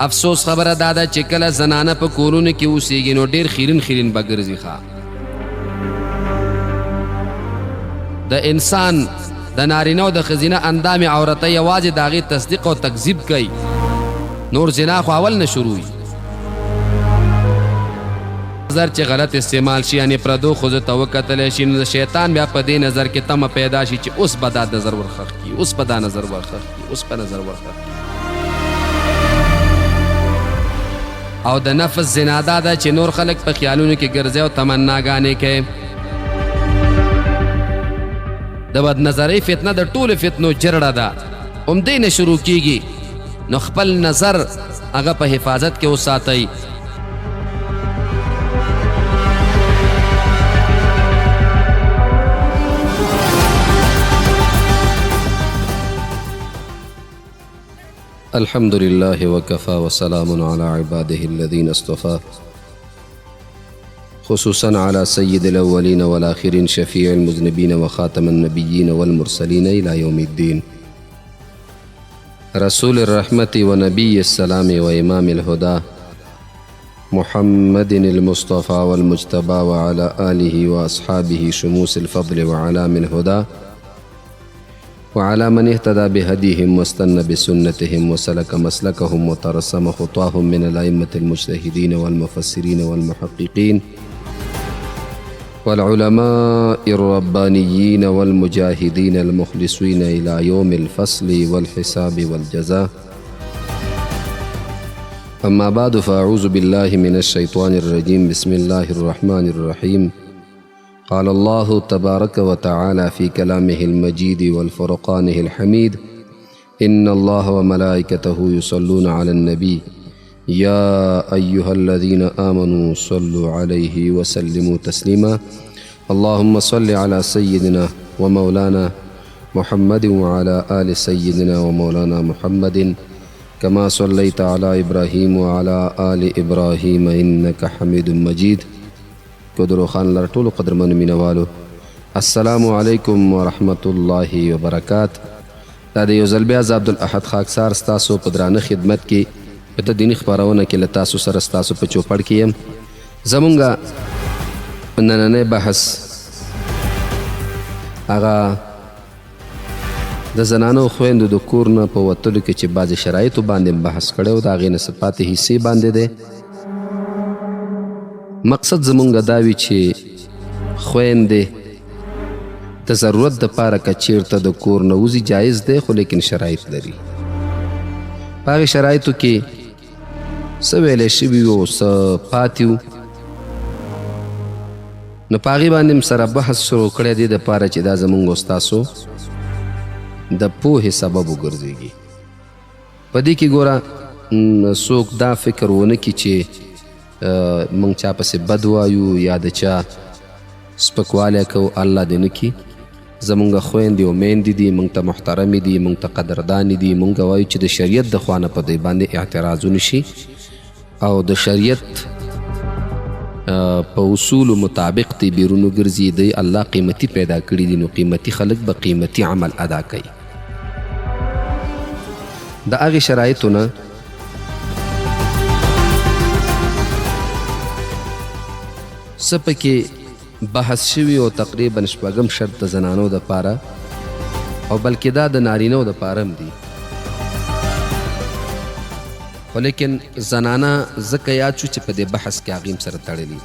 افسوس خبره دا ده چې کله زنانه په کورونو کې اوسېږي نو ډېر خیرین خیرین به ګرځي ښه د انسان د نارینه او د ښځینه اندام عورته یوازې د هغې تصدیق او تکذیب کوي نور زنا خو اول نه شروع وي نظر چې غلط استعمال شي یعنې پردو ښځو ته وکتلی شي نو د شیطان بیا په دې نظر کې تمه پیدا شي چې اوس به دا نظر ورخښ کړي اوس به دا نظر ورخښ کړي اوس به نظر ورخښ کړي او د نفس زنا دا ده چې نور خلک په خیالونو کې ګرځي او تمناګانې کوي د بد نظرۍ فتنه د ټولو فتنو جرړه ده همدې نه شروع کیږي نو خپل نظر هغه په حفاظت کې وساتئ الحمد لله وكفى وسلام على عباده الذين اصطفى خصوصا على سيد الأولين والآخرين شفيع المذنبين وخاتم النبيين والمرسلين إلى يوم الدين رسول الرحمة ونبي السلام وإمام الهدى محمد المصطفى والمجتبى وعلى آله وأصحابه شموس الفضل وعلام الهدى وعلى من اهتدى بهديهم واستنى بسنتهم وسلك مسلكهم وترسم خطاهم من الأئمة المجتهدين والمفسرين والمحققين والعلماء الربانيين والمجاهدين المخلصين إلى يوم الفصل والحساب والجزاء أما بعد فأعوذ بالله من الشيطان الرجيم بسم الله الرحمن الرحيم قال الله تبارك وتعالى في كلامه المجيد والفرقانه الحميد إن الله وملائكته يصلون على النبي يا أيها الذين آمنوا صلوا عليه وسلموا تسليما اللهم صل على سيدنا ومولانا محمد وعلى آل سيدنا ومولانا محمد كما صليت على إبراهيم وعلى آل إبراهيم إنك حميد مجيد کودرو خان لر ټولو قدرمنو مینوالو السلام علیکم ورحمت الله وبرکات دا د یو ځل بیا زه عبدالاحد خاکسار ستاسو په درانه خدمت کې په دیني خپرونه کې له تاسو سره ستاسو په چوپړ کې یم زمونږ نننی بحث هغه د زنانو خویندو د کور نه په وتلو کې چې بعضې شرایطو باندې بحث کړی و د هغې نه څه پاتې حصې باندې دی مقصد زمونږ دا وي چې خویندې د ضرورت دپاره که چیرته د کور نه وځي جایز دی خو لیکن شرایط لري په هغې شرایطو کې څه ویلی شوي وو څه پاتې وو نو په هغې باندې م سره بحث شروع کړی دی دپاره چې دا زمونږ ستاسو د پوهې سبب وګرځېږي په دې کې ګوره څوک دا فکر ونه کړي چې مونږ چا پسې بد وایو یا د چا سپکوالی کوو الله دې نه کړي زمونږ خویندې او میندې دي مونږ ته محترمې دي مونږ ته قدردانې دي مونږ وایو چې د شریعت د خوا نه په دوی باندې اعتراضونه شي او د شریعت په اصولو مطابق دی بیرون وګرځي دی الله قیمتي پیدا کړي دي نو قیمتي خلک به قیمتي عمل ادا کوي د هغې شرایطو نه څه پکې بحث شوي او تقریبا شپږم شرط د زنانو دپاره او بلکې دا د نارینهو دپاره هم دي خو لیکن زنانه ځکه یاد شو چې په دې بحث کې هغې هم سره تړلي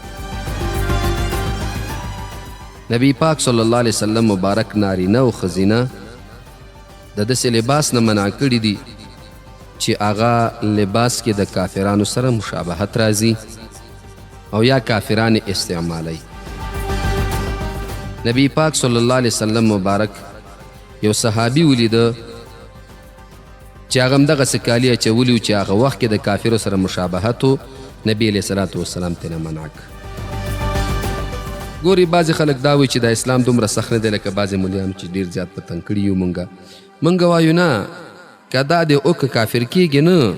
نبی پاک صلی الله علیه وسلم مبارک نارینه او ښځینه د داسې لباس نه منع کړي دي چې هغه لباس کې د کافرانو سره مشابهت راځي او یا کافران استعمالی نبی پاک صلی الله علیه وسلم مبارک یو صحابي ولیده چې هغه هم دغسې کالي اچولي و چې هغه وخت کې د کافرو سره مشابهت و نبی علیه صلات وسلام ترې منع کړ ګوري بعضې خلک دا وایي چې د اسلام دومره سخت نه دی لکه بعضې ملیانو چې ډېر زیات په تنګ کړي یو مونږ وایو نه که دا دې اوکه کافر کېږي نه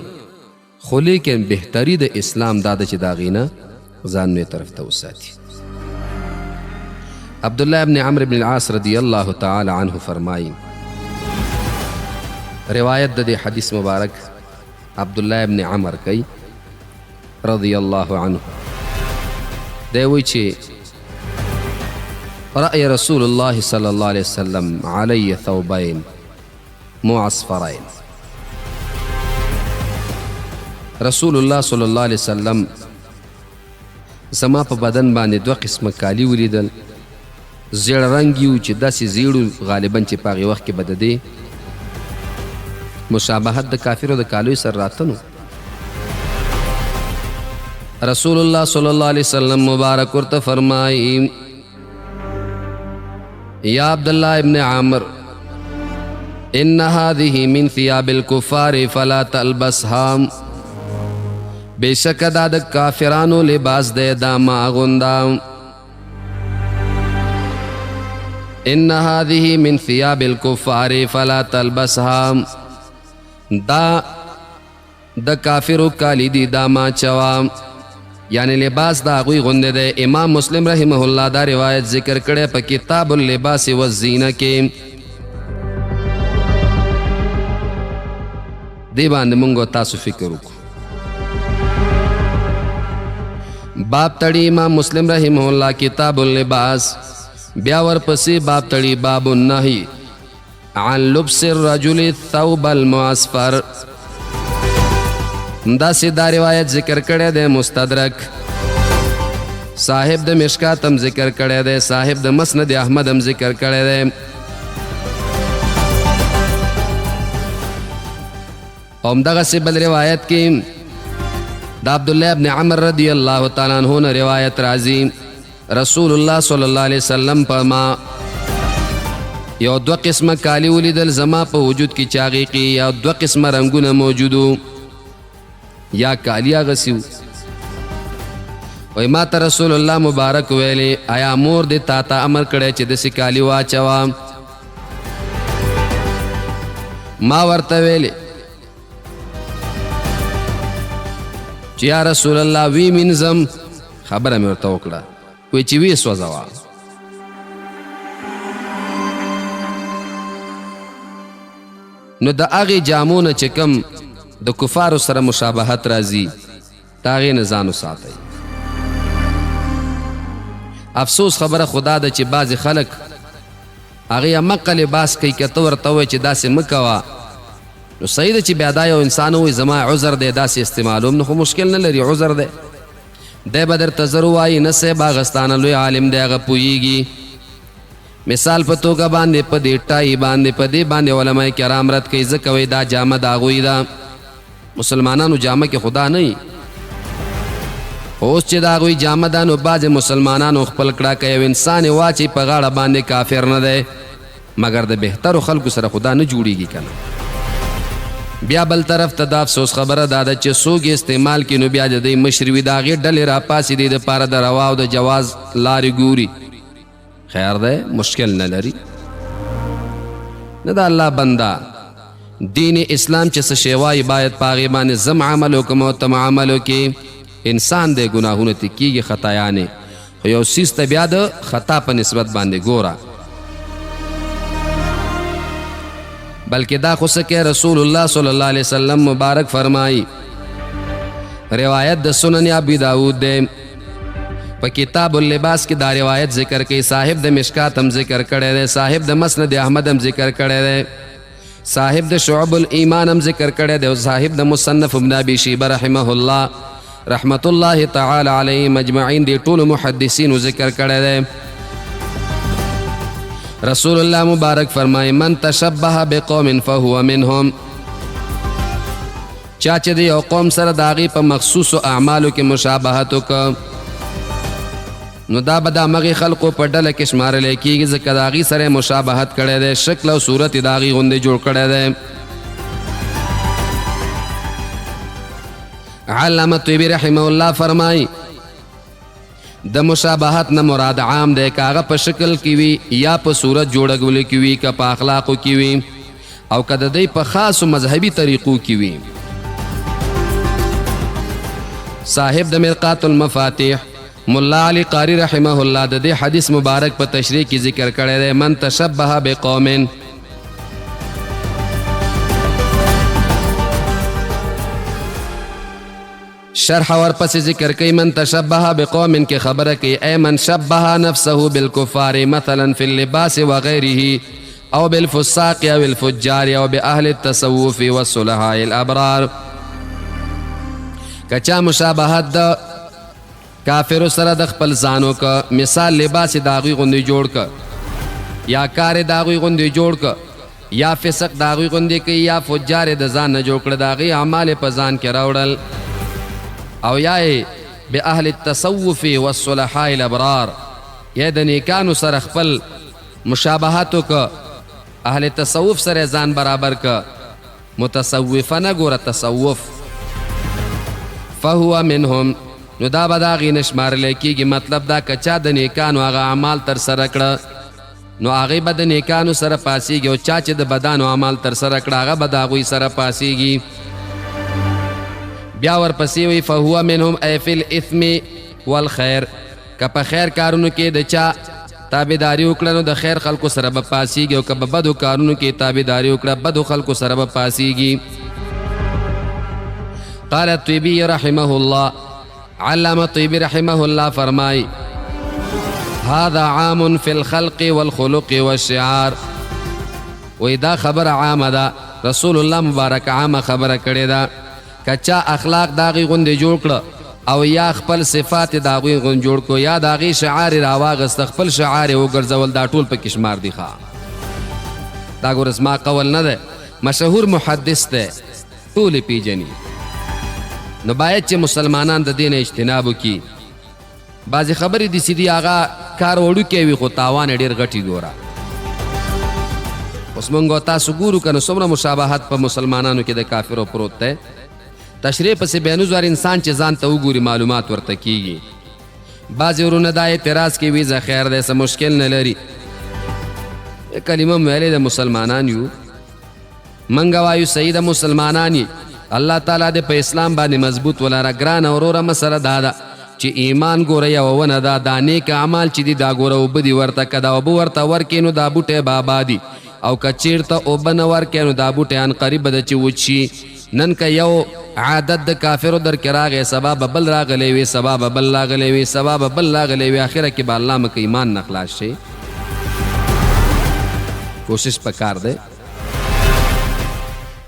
خو لیکن بهتري د اسلام دا ده چې د هغې نه ځان نوې طرف ته وساتي عبدالله ابن عمرو ابن العاص رضی الله تعالی عنه فرمایي روایت د دې حدیث مبارک عبدالله ابن عمر کوي رضی الله عنه. دی وایي چې رأي رسول الله صلی الله علیه وسلم علی ثوبین معصفرین. رسول الله صلی الله علیه وسلم زما په بدن باندې دوه قسمه کالي ولیدل، زیړ رنګ یو چې داسې زیړو غالبا چې په هغې وخت کې به د دې مشابهت د کافرو د کالیو سره راته نو. رسول الله صلی الله علیه وسلم مبارک ورته فرمایي یا عبدالله ابن عامر ان هذه من ثياب الكفار فلا تلبسها. بیشک دا د کافرانو لباس دے دا ما غندا. ان هذه من ثياب الكفار فلا تلبسها. دا د کافرو کالی دی دا ما چوا، یعنی لباس دا غوی غنده دے. امام مسلم رحمه اللہ دا روایت ذکر کرے پا کتاب اللباس والزینہ کے. دی باندې مونږ تاسو فکر وکړو. باب تړي امام مسلم رحمه الله کتاب اللباس، بیا ورپسې باب تړي باب النهي عن لبس الرجل الثوب المعصفر. داسې دا روایت ذکر کړی دی مستدرک، صاحب د مشکات هم ذکر کړی دی، صاحب د مسند احمد هم ذکر کړی دی. او همدغسې بل روایت کې دا عبدالله ابن عمر رضی اللہ تعالیٰ عنہ نے روایت راضی رسول اللہ صلی اللہ علیہ وسلم پر ما یو دو قسم کالی ولیدل زما په وجود کی چاغی کی، یا دو قسم رنگونه موجودو، یا کالی آغسیو. وی ما تا رسول اللہ مبارک ویلی آیا مور دی تا تا امر کڑے چی دسی کالی واچوا؟ ما ورته ویلی چې یا رسول الله وی منظم. خبره مې ورته وکړه، وی چې وی سوځوه. نو د هغې جامو نه چې کوم د کفارو سره مشابهت راځي د هغې نه ځان وساتئ. افسوس خبره خدا ده چې بعضې خلک هغې همغه لباس کوي، که ته ورته وایې چې داسې مه کوه نو صحیح ده چې بیا دا یو انسان وایي زما عذر دی داسې استعمالوم، نو خو مشکل نه لري، عذر دی. دی به درته زر ووایي نه صاحب هغه ستانه لوی عالم دی، هغه پوهیږي. مثال په توګه باندې په دې ټای باندې په دې باندې علماء کرام رد کوي، ځکه وایي دا جامه د هغوی ده. مسلمانانو جامه کې خدا نه وي، اوس چې د هغوی جامه ده نو بعضې مسلمانانو خپل کړه که یو انسان یې واچي په غاړه باندې کافر نه دی، مګر د بهترو خلکو سره خدا نه جوړیږي که نه. بیا بل طرف ته دا افسوس خبره دا ده چې څوک استعمال کړي نو بیا د دوی مشر وي، د هغې ډلې راپاسې دی دپاره د روا او د جواز لارې ګوري. خیر دی، مشکل نه لري. نه د الله بنده دین اسلام چې څه شی وایي باید په هغې باندې زم عمل وکړم او ته عمل وکړې. انسان دی ګناهونه ته کېږي خطایانې، خو یو څیز ته بیا د خطا په نسبت باندې ګوره. بلکہ دا خو سکے رسول اللہ صلی اللہ علیہ وسلم مبارک فرمائی. روایت د سنن ابی داود دے، پا کتاب اللباس کی دا روایت ذکر کی، صاحب د مشکات ہم ذکر کرے دے، صاحب د مسند احمد ہم ذکر کرے دے، صاحب د شعب الایمان ہم ذکر کرے دے، صاحب د مصنف ابن ابی شیبہ رحمہ اللہ رحمت اللہ تعالی علیہ مجمعین دی طول محدثین ذکر کرے دے. رسول اللہ مبارک فرمائے من تشبہ بقوم فہو منہم. چاچے دی او قوم سر داغی پا مخصوص و اعمالو کے مشابہتو کا نو دا بدا مغی خلقو پر ڈل کشمار لے کی گی ذکر داغی سر مشابہت کردے دے، شکل و صورت داغی غندے جوڑ کردے دے. علامہ طیبی رحمہ اللہ فرمائی د مشابهت نه مراد عام دی، که هغه په شکل کې وي یا په صورت جوړګولو کې وي، که په اخلاقو کې وي، او که د دوی په خاصو مذهبي طریقو کې وي. صاحب د مرقات المفاتیح ملا علی قاری رحمه الله د دې حدیث مبارک په تشریح کې ذکر کړی دی من تشبه بقوم. شرح ورپس ذکر کئی من تشبہ بقوم کے خبر کی اے من شبہ نفسه بالکفار مثلا فی اللباس وغیره او بالفساق او الفجار او باہل التصوف والصلحاء الابرار کچا مشابہت دا کافر سره د خپل ځانو کا مثال لباس داغوی غندی جوړ کا یا کار داغوی غندی جوړ کا یا فسق داغوی غندی کی یا فجار د ځان نه جوړ کړ داغي اعمال په ځان کې راوړل او یا باهل التصوف والصلحاء الابرار یا د نیکانو سره خپل مشابهاتو کا اهل تصوف سره ځان برابر کا متصوفانه ګوره تصوف فهو منهم نو دا به د هغې نه شمارلی کېږي مطلب دا که چا د نیکانو هغه اعمال ترسره کړه نو هغې به د نیکانو سره پاسیږي او چا چې د بدانو اعمال ترسره کړه هغه به د هغوی سره پاسیږي بیا ورپسې وی فهو منهم ای فی الاثم والخیر که په خیر کارونو کې د چا تابعداري وکړه نو د خیر خلکو سره به پاسیږي او که په بدو کارونو کې تابعداري وکړه بدو خلکو سره به پاسیږي قال الطيبي رحمه الله علامہ طیبی رحمہ اللہ فرمائی هذا عام فی الخلق والخلق والشعار وی دا خبر عام دا رسول اللہ مبارک عام خبر کڑی دا کچا اخلاق داغی غندی جوڑ کڑا او یا خپل صفات داغی غند جوڑ کو یا داغی شعار راواغست خپل شعار وگرزول دا ټول پا کشمار دی خوا دا گو رسما قول نده مشهور محدث ده ټول پی جنی نو باید چې مسلمانان د دین اجتنابو کی بعضی خبری دی سیدی آغا کار وړو کې وي خو تاوان ډیر غټي ګورا اوس مونږ تاسو ګورو کنه څومره مشابهت په مسلمانانو کې د کافرو پروت ده تشریح پسې بینوزار انسان چې ځان ته وګوري معلومات ورته کیږي بعضی ورونه دا اعتراض کوي ویزه خیر ده څه مشکل نه لري کلمه ویلې د مسلمانان یو منګ وایو سید مسلمانان الله تعالی دې په اسلام باندې مضبوط ولاره ګران اوروره مسله دا چې ایمان ګوره یو ونه دا نیک اعمال چې دي دا ګوره اوبه دي ورته که دا اوبه ورته ورکې نو دا بوټی به آبادي او که چیرته اوبه نه ورکې نو دا بوټی ان قریب به ده چې وچي نن که یو عادت د کافرو در کې راغی سبا به بل راغلی وي سبا به بل راغلی وي سبا به بل راغلی وي اخره کې به الله مکه ایمان نه خلاص شي کوشش پکار دی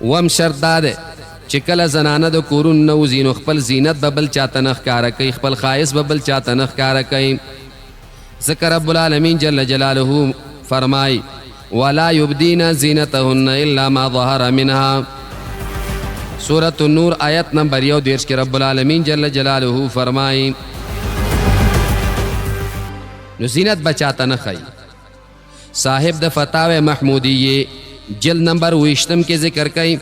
وم شرط دا دی چې کله زنانه د کورون نه وځي نو خپل زینت به بل چاته نه ښکاره کوي خپل ښایست به بل چاته نه ښکاره کوي ځکه رب العالمین جل جلاله فرمای ولا یبدین زینتهن الا ما ظهر منها سورة النور آیت نمبر 1 کې رب العالمین جل جلاله فرمای نو زینت بچاته نه خی صاحب د فتاوی محمودیه جلد نمبر 20 کې ذکر کوي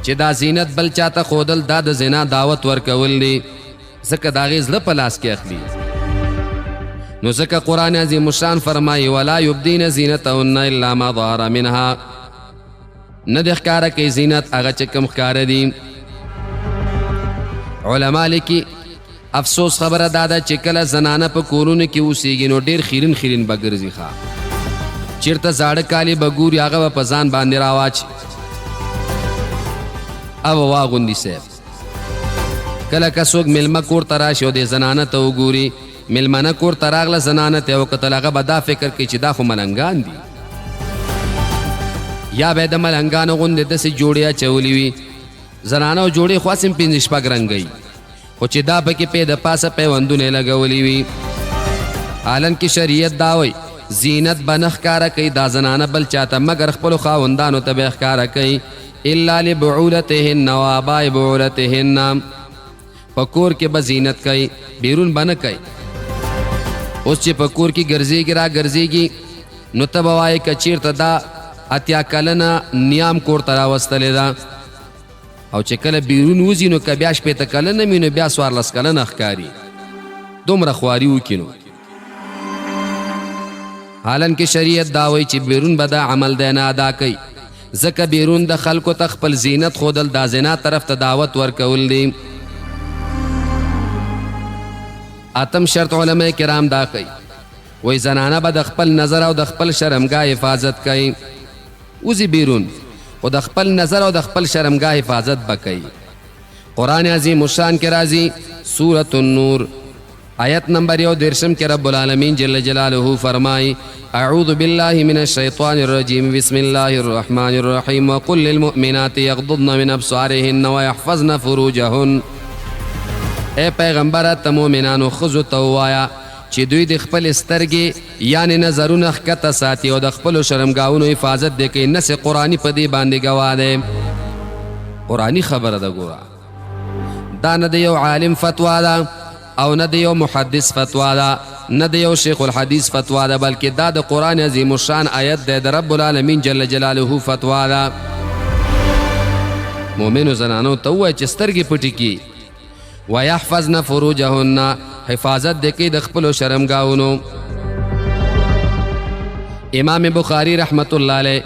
چې دا زینت بل چاته خودل دا د زنا دعوت ورکول دی ځکه د هغې زړه په لاس کې اخلي نو ځکه قرآن عظیم الشان فرمایي ولا یبدین زینتهن الا ما ظهر منها نه د ښکاره کوي زینت هغه چې کوم ښکاره دي علما لیکي افسوس خبره دا ده چې کله زنانه په کورونو کې اوسیږي نو ډېر خیرن خیرن به ګرځي ښه چېرته زاړه کالي به ګوري هغه به په ځان باندې راواچي او واغوندی صاحب کله که څوک میلمه کور ته راشي او د زنانه ته وګوري میلمنه کور ته راغله زنانه ته یې وکتل هغه به دا فکر کوي چې دا خو ملنګان دي یا به د ملنګانو غوندې داسې جوړې اچولي وي زنانه او جوړې خو هسې پنځه شپږ رنګوي خو چې دا پکې پې د پاسه پیوندونه یې لګولي وي حالن کې شریعت دا وایي زینت به نه ښکاره کوي دا زنانه بل چاته مګر خپلو خاوندانو ته به یې ښکاره کوي الا لبعولتهن و آباء بعولتهن په کور کې به زینت کوي بیرون به نه کوي اوس چې په کور کې ګرځېږي را ګرځېږي نو ته به وایې که چېرته دا اتیا کلنه نیام کور ته راوستلې ده او چې کله بیرون وځي نو که بیا شپېته کلنه وي نو بیا 14 کلنه ښکاري دومره خواري وکړي نو حالن کې شریعت دا وایي چې بیرون به دا عمل دی نه ادا کوي ځکه بیرون د خلکو ته خپل زینت ښودل دا زنا طرف ته دعوت ورکول دی اتم شرط علماء کرام دا کوي وی زنانه به د خپل نظر او د خپل شرمګاه حفاظت کوي وزي بیرون خو د خپل نظر او د خپل شرمګاه حفاظت به کوي قرآن عظیم الشان کے راضی سورة النور آیت نمبر 1 کے رب العالمین جل جلالہ فرمائی اعوذ باللہ من الشیطان الرجیم بسم اللہ الرحمن الرحیم وقل للمؤمنات یغضضن من ابصارهن ویحفظن فروجهن اے پیغمبر ته مومنانو ښځو ته ووایه چې دوی د خپل سترګې یعنې نظرونه ښکته ساتي او د خپلو شرمګاهونو حفاظت دی کوي. نس قرآني په دې باندې ګواه دی. قرآني خبره ده. ګوره دا نه د یو عالم فتوا ده او نه د یو محدث فتوا ده نه د یو شیخ الحدیث فتوا ده بلکې دا د قرآن عظیم الشان آیت دی د رب العالمین جل جلاله فتوا ده. مؤمنو زنانو ته ووایه چې سترګې پټې کړي ویحفظن فروجهن حفاظت دی کوي د خپلو شرمګاهونو. امام بخاری رحمت الله علیه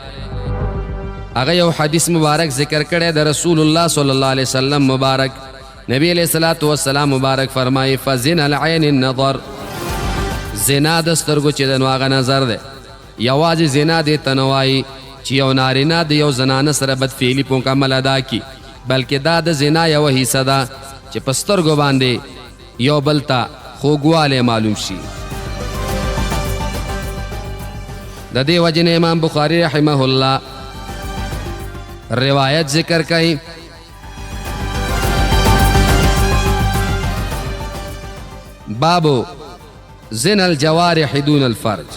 هغه یو حدیث مبارک ذکر کړی د رسول الله صلی الله علیه وسلم مبارک. نبی علیہ الصلوۃ والسلام مبارک فرمایي فزنا العین النظر زنا د سترګو چې د نو هغه نظر دی. یوازې زنا دې ته نه وایي چې یو نارینه د یو زنانه سره بدفعلي په مکمل ادا کړي بلکې دا د زنا یوه حصه ده چې په سترګو باندې یو بل ته خوږوالی معلوم شي. د دې وجې نه امام بخاري رحمه الله روایت ذکر کوي بابو زنا الجوارح دون الفرج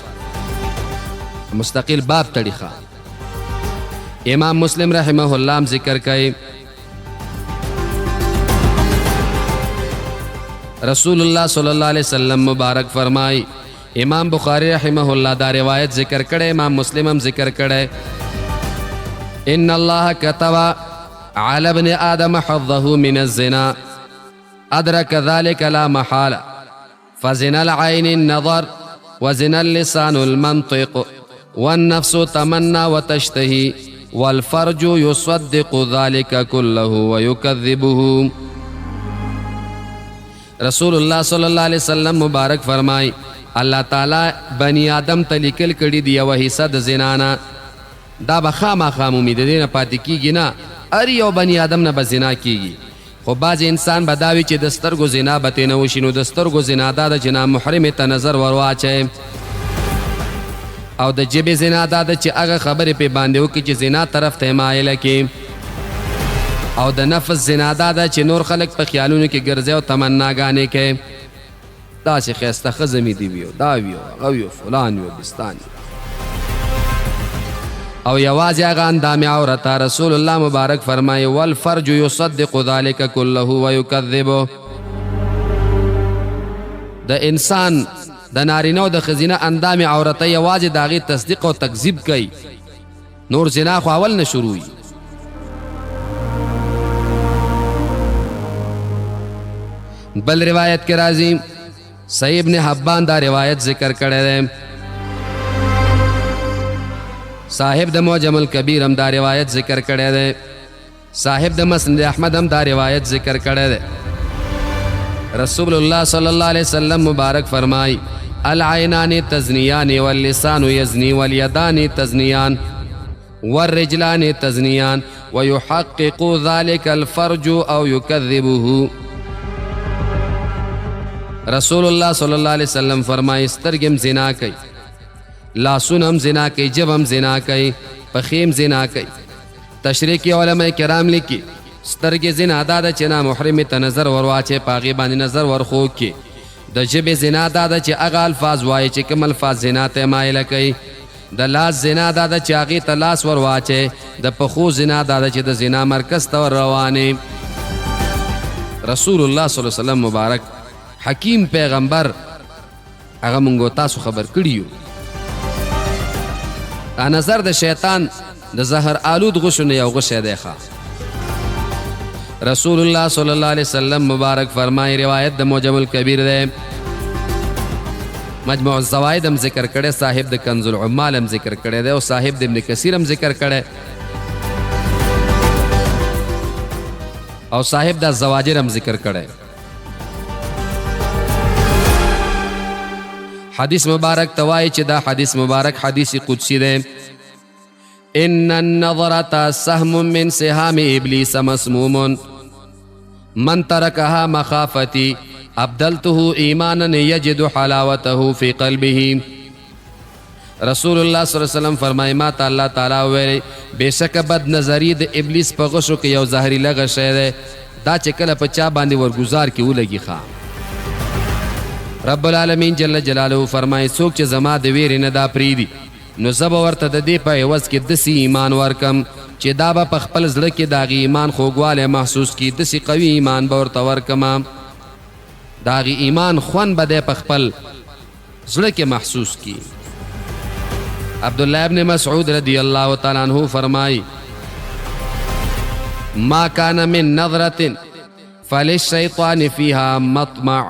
مستقل باب تړي. امام مسلم رحمه الله هم ذکر کوي رسول الله صلی الله علیه وسلم مبارک فرمائی. امام بخاری رحمه الله دا روایت ذکر کړي امام مسلم هم ذکر کړي ان الله كتب على ابن آدم حظه من الزنا ادرك ذلك لا محالة فزنا العين النظر وزنا اللسان المنطق والنفس تمنى وتشتهي والفرج يصدق ذلك كله ويكذبه. رسول الله صلی الله علیه وسلم مبارک فرمائی الله تعالی بنی آدم ته لیکل کړي دی یوه حصه د زنا نه. دا به خامخا مومي د دې نه پاتې کېږي نه هر یو بني آدم نه به زنا کېږي خو بعضې انسان به دا وي چې د سترګو زنا به ترې نه وشي نو د سترګو زنا دا ده چې نامحرمې ته نظر ور واچوي او د ژبې زنا دا ده چې هغه خبرې پې باندې وکړي چې زنا طرف ته یې مایله کړي او د نفس زنا دا ده چې نور خلک په خیالونو کې ګرځي او تمناګانې کوي داسې ښایسته ښځه مې دې وي او دا وي او هغه وي او فلان وي او بستان وي او یوازې هغه اندام عورت رسول الله مبارک فرمایي والفرج یصدق ذلك كله ويكذبه. د انسان د نارینه او د ښځینه اندام عورت یوازې د هغې تصدیق او تکذیب کوي نور زنا خو اول نه شروع وي. بل روایت کے راضی صحیح ابن حبان دا روایت ذکر کړی دی. صاحب د معجم الکبیر هم دا روایت ذکر کړی دی. صاحب د مسند احمد هم دا روایت ذکر کړی دی. رسول الله صلی الله علیه وسلم مبارک فرمائی العینان تزنیان واللسان یزنی والیدان تزنیان والرجلان تزنیان ویحقق ذلك الفرج او یکذبه. رسول الله صلی الله علیه وسلم فرمایي سترګې زنا کوي لاسونه هم زنا کوي ژبه هم زنا کوي پښې هم زنا کوي. تشریح کې علماء کرام لیکي سترګې زنا دا ده چې نامحرمې ته نظر ور واچوي په هغې باندې نظر ور خوږ کړي. د ژبې زنا دا ده چې هغه الفاظ وایي چې کوم الفاظ زنا ته مایله کوي. د لاس زنا دا ده چې هغې ته لاس ور واچوي. د پښو زنا دا ده چې د زنا مرکز ته ور روانې. رسول الله صلی الله علیه وسلم مبارک حکیم پیغمبر هغه مونږ تاسو خبر کړي یو. نظر د شیطان د زهر آلود غشو نه یو غشی دی رسول الله صلی الله علیه وسلم مبارک فرمایي روایت د معجم الکبیر دی. مجموع الزوائد هم ذکر کړی صاحب د کنز العمال هم ذکر کړی دی او صاحب د ابن کثیر هم ذکر کړی او صاحب د زواجر هم ذکر کړی. حدیث مبارک توای چې دا حدیث مبارک حدیث قدسی دی. ان النظرة سهم من سهام ابلیس مسموم من ترکها مخافتی ابدلته ایمانا یجد حلاوته فی قلبه. رسول الله صلی الله علیه وسلم فرمایي ما ته الله تعالی ویل بېشکه بد نظری د ابلیس په غشو کې یو زهریله غشی دی، دا چې کله په چا باندې ورګزار کې ولګي ښه. رب العالمین جل جلاله فرمایي څوک چې زما د ویرې نه دا پریدي نو زه به ورته د دې په عوض کې داسې ایمان ورکم چې دا به په خپل زړه کې د هغې ایمان خوږوالی محسوس کړي، داسې قوي ایمان به ورته ورکمه، د هغې ایمان خوند به دی په خپل زړه کې محسوس کړي. عبداللہ ابن مسعود رضی اللہ تعالی عنہ فرمائی ما کان من نظرت فللشیطان فیها مطمع.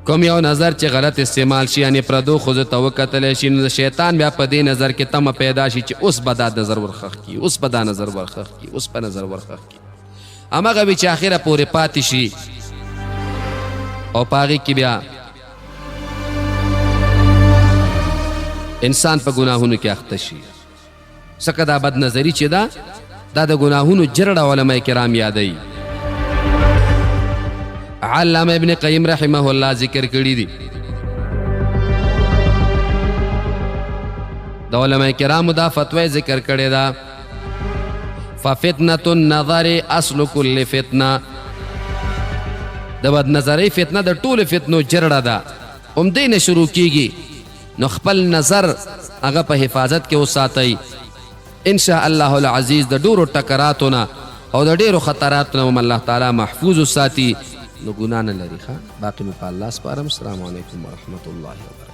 کوم یو نظر چې غلط استعمال شي یعنی پردو ښځو ته وکتلی شي نو د شیطان بیا په دې نظر کې تمه پیدا شي چې اوس به دا نظر ورخښ کړي، اوس به دا نظر ورخښ کړي، اوس به نظر ورخښ کړي، هماغه وي چې آخره پورې پاتې شي او په هغې کې بیا انسان په ګناهونو کې اخته شي. ځکه دا بد نظري چې ده دا د ګناهونو جرړه علما کرام یادوي. علامه ابن قیم رحمه الله ذکر کړي دي د علما کرامو دا فتوی ذکر کړې ده ففتنة النظر اصل کل فتنه. د بد نظرۍ فتنه د ټولو فتنو جرړه ده، همدې نه شروع کیږي. نو خپل نظر هغه په حفاظت کې وساتئ، انشاء الله العزیز د ډېرو ټکراتو نه او د ډېرو خطراتو نه هم الله تعالی محفوظ وساتي، نو ګناه نه لري. ښه باقي مې په الله سپارم. السلام علیکم ورحمة الله وبرکاته.